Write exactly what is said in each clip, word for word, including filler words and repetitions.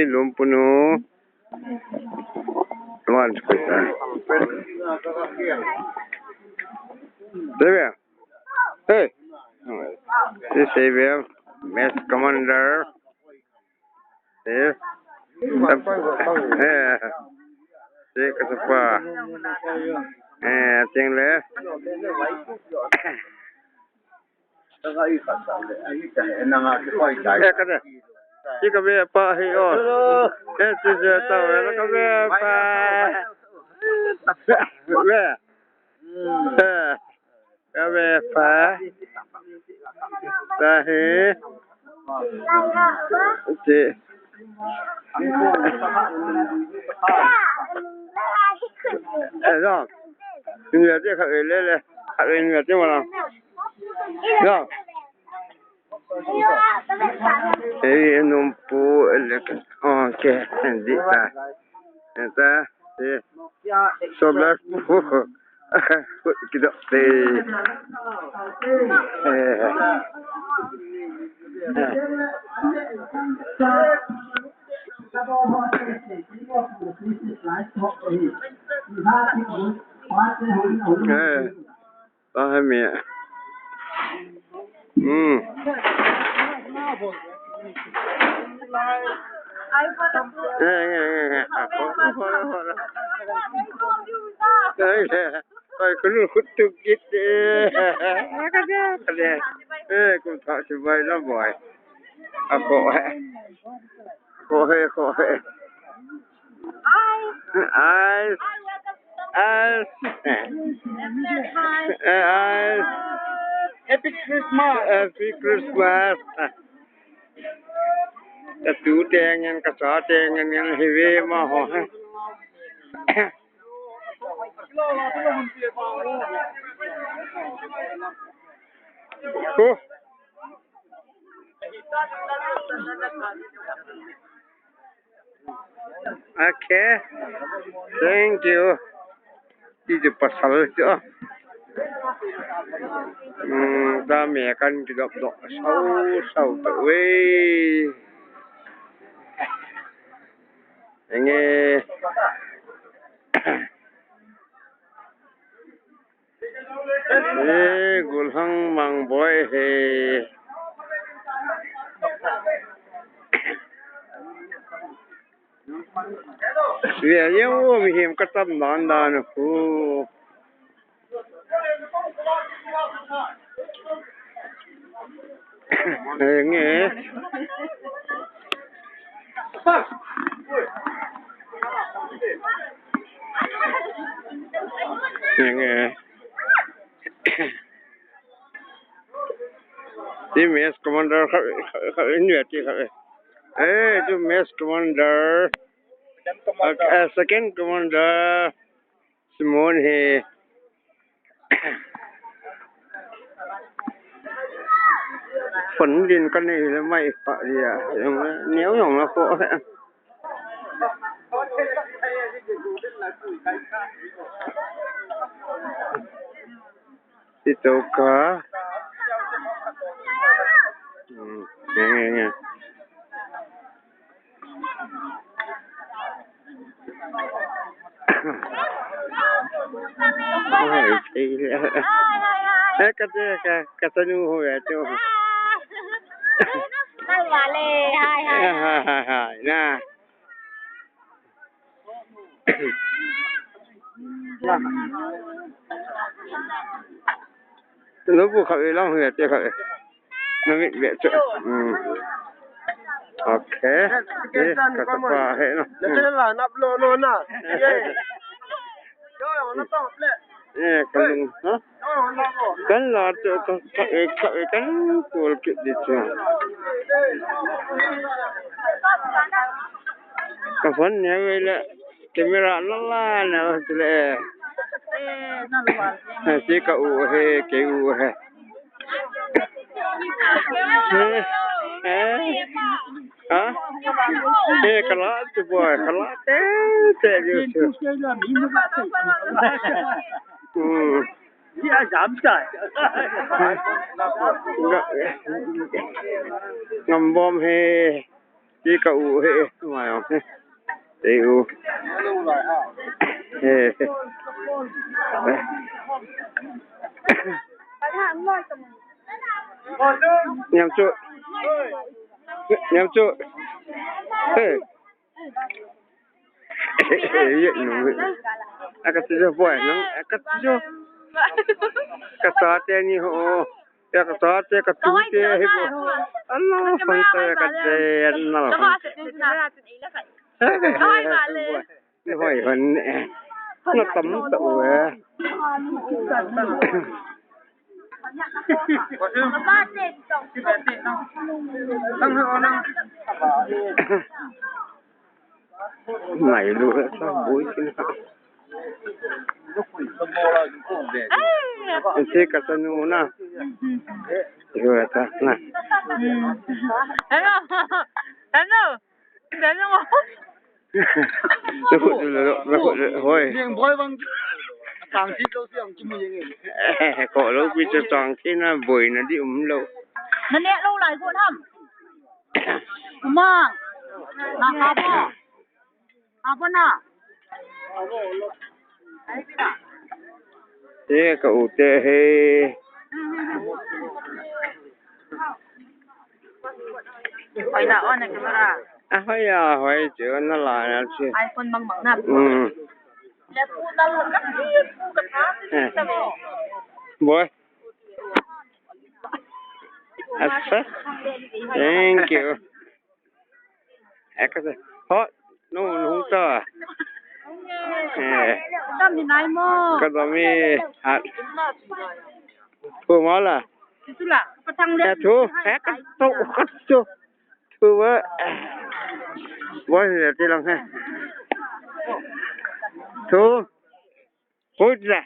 Lumpunu. One, two, three. There we are. Hey. This is Xavier, Mass Commander. Eh? Eh. Eh, kasapa. Eh, ting le. Eh, kate. Ika be pa hi o. Eh, ti je ta, eh, ka be pa. Be. Eh. Ka ve pa. Tahi. Ti. Eh, no. Ni ya ti kha ve le le. Kha ve ni ya ti ma la. No. Ei, num pu, ele, okay, di ta. Ta, eh, solar pu. Kidok te. Eh. Eh. Tahi mi. Hmm. Eh, eh, eh, eh. Ah, ho, ho, ho, ho. Eh, eh. Ai, kunu khutu kit, eh. Kade, kade. Eh, kum tha si bai la boy. Ako, eh. Ako, eh, ako, eh. Ai. Ai. Ai. Eh, ai. Happy Christmas. Happy Christmas. Ka tu teng in, ka cha teng in, in hi ve ma ho. Ko. Okay. Thank you. Ti chu pasal chu. Hmm, ta me kan kidop dop. Sau, sau ta we. Enge. Eh, Gulhang Mangboi he. Ve, ye o, mihem ka tam dan dan khu. Enge. Enge. Ti Mass Commander kha, kha, kha, in ve ti kha. Eh, ti Mass Commander. Second Commander. Eh, second Commander. Simon hi. Phone din ka nei le mai pa dia. Jong neo jong la ko. Ito ka. Hmm, nge, nge, nge. Hai, hai, hai. Eh, kate, ka, katanu ho ya to. Hai, hai, hai. Hai, hai, hai. Na. Lo bu kha e lang hu ya te kha e. Na mit be chu. Hmm. Okay. Ke ka sa pa he na. Na te la nap lo no na. Ye. Yo yo na to ple. Eh, kan, ha? Kan la chu, kan, kan, eh, kan, eh, kan kol kit di chu. Ka phone ne ve le, camera la la na ve le. Eh, si ka u he, ke u he. Eh, eh. Ha? Eh, kala tu boy, kala te, te, ju, ju. Hmm. Nga-, ngam bom he. Ti ka u he, ma yong he. Te u. He. Niam chu. Niam chu. He. Ye nu. Aka chu boy, nang aka chu. Ka sa te ni ho. Ya ka sa te ka tu te hi bo. Ano, fan te ka te, ano. Ni hoi hon. Na tam ta u e. Ngai lu ka boi kin ka. Ese ka tanu na. Yo ta na. Hello. Hello. Hello. Hoi. Eng boi bang. Tang si lo si ang kimu yeng. Eh, ko lo pi chu tang si na boi na di um lo. Na ne lo lai ko nam. Uma. Na ka ba. Abona. Te ka u te he. Hoi la on camera. A hoi a hoi chu na la na chu. iPhone mang mang na. Mm. Le pu ta lo ka ti pu ka ta. Eh. Boy. Asa. Thank you. Eh, ka sa. Ho, no, no ta. Eh. Tam ni nai mo. Ka dam mi. Ha. Thu mo la. Thu la. Patang le. Eh, thu. Eh, ka to, ka to. Thu wa. Wa ni ti lang he. Thu. Hoi la.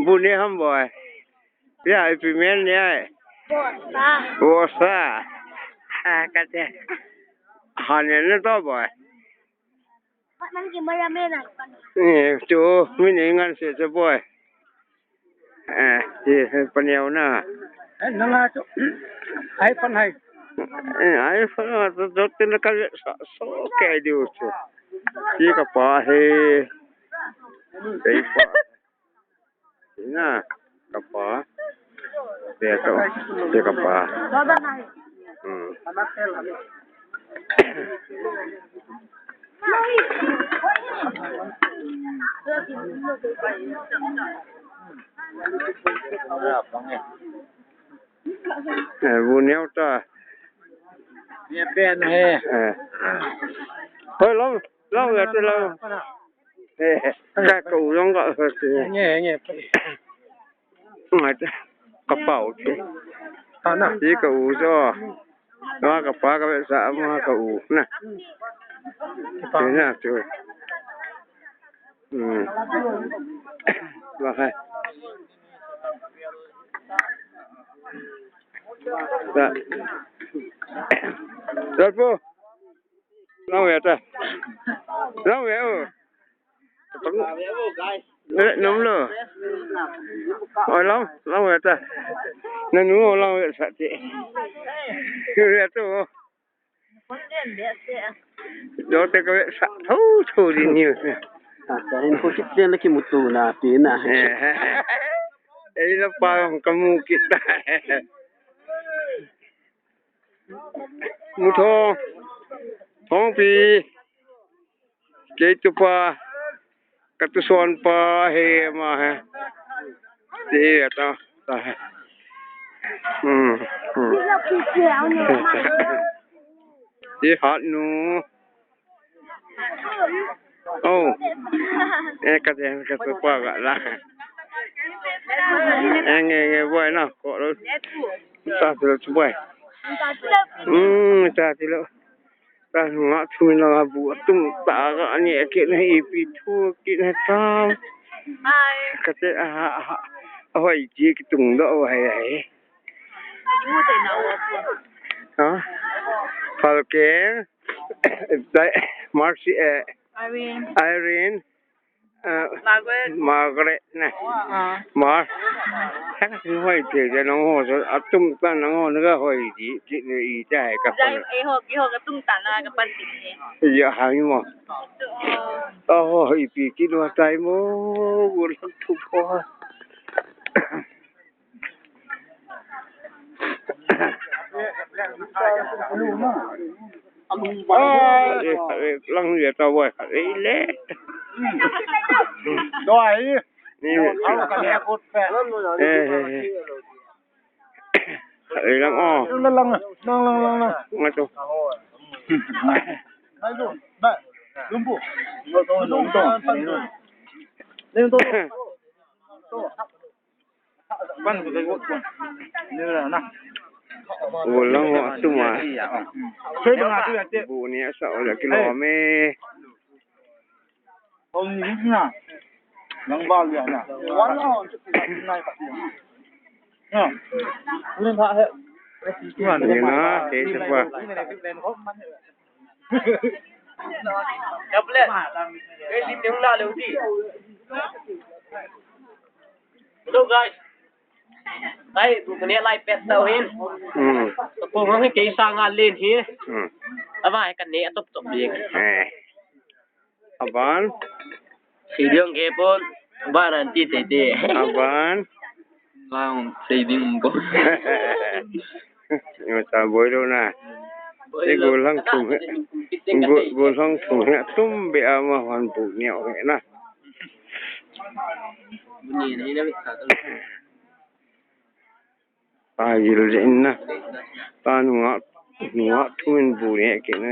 Bu ne ham boy. Ya, ipi men ne ai. Bosa. Bosa. Ha, ka te. Ha ne ne to boy. Nang ki maya me na. Eh, chu, mi ne ngan se chu boy. Eh, ti, eh, paneo na. Eh, nanga chu. Ai pan hai. Eh, ai pan na, to, to, tin ka sa, so, ke diu chu. Ti ka pa he. Ti pa. Ti na, ka pa. Ti to, ti ka pa. Hmm. Eh, bu neo ta. Ye pen he. Eh. Hoi, long, long ya te long. Eh, ka ko long ka. Nge, nge. Ngai ta, ka pau te. Ana. Ti ka u jo. Wa ka pa ka ve sa ma ka u na. Ka pa. Ti na tu. Hmm. Wa hai. Sa. Sa po. Long ve ta. Long ve o. Num lo. Oi long, long ve ta. Nanu long ve sa ti. Ve to. Do te ka ve sa tho tho di ni. Ata hin ko kit den la kimutu na ti na. Ei la pa ka mu kit ta. Mu thong. Thong pi. Kei tu pa. Ka tu son pa he ma he. Ti ata ta he. Hmm. Hmm. Ti hat nu. Oh. Eh, ka te, ka te pa ga la. Eh, nge, nge, boy na, ko lo. Ta te lo chu boy. Hmm, ta te lo. Ta nga chu na bu tum ta ga ni ke na ipi thu ke na ta. Ai. Ka te a, a, a, a, hoi ji ki tung do hai hai. Ha? Falkeng. Marcy, eh, Irene. Irene. Ah, Margaret. Margaret na. Ah. Mar. Saka si hoi pe de nang ho so atum ta nang ho na hoi di di ni i ta hai ka pa. Jai e ho ki ho ka tum ta na ka pan ti ni. Ya hai mo. Oh, hoi pi ki lo tai mo. Wo lo tu po. Lang ya ta wai khat le. Doi. Ni. Au ka le kut pe. Eh, eh, eh. Khat le lang o. Lang, lang, lang, lang, lang. Nga tu. Bai lu, bai. Lumbu. Lumbu. Lumbu. Gulang ho atum a. Bu ni asa o la kilo me. Ni na, ke se pa. Hello guys. Kai, bu kane lai pet tau hin. Hmm. Ko ngang ke sa nga len hi. Hmm. Ava kane atop top ding. Eh. Aban. Sei ding ke pon. Ban an ti te te. Aban. Lang sei ding ko. Yo ta boi lo na. Boi lo. Ni gulang thum he. Gu-, gulang thum he. Tum be ama han bu ni o he na. Ni ni na mi ka. Ta yil je in na. Ta nunga, nunga thum in bu ni ke na.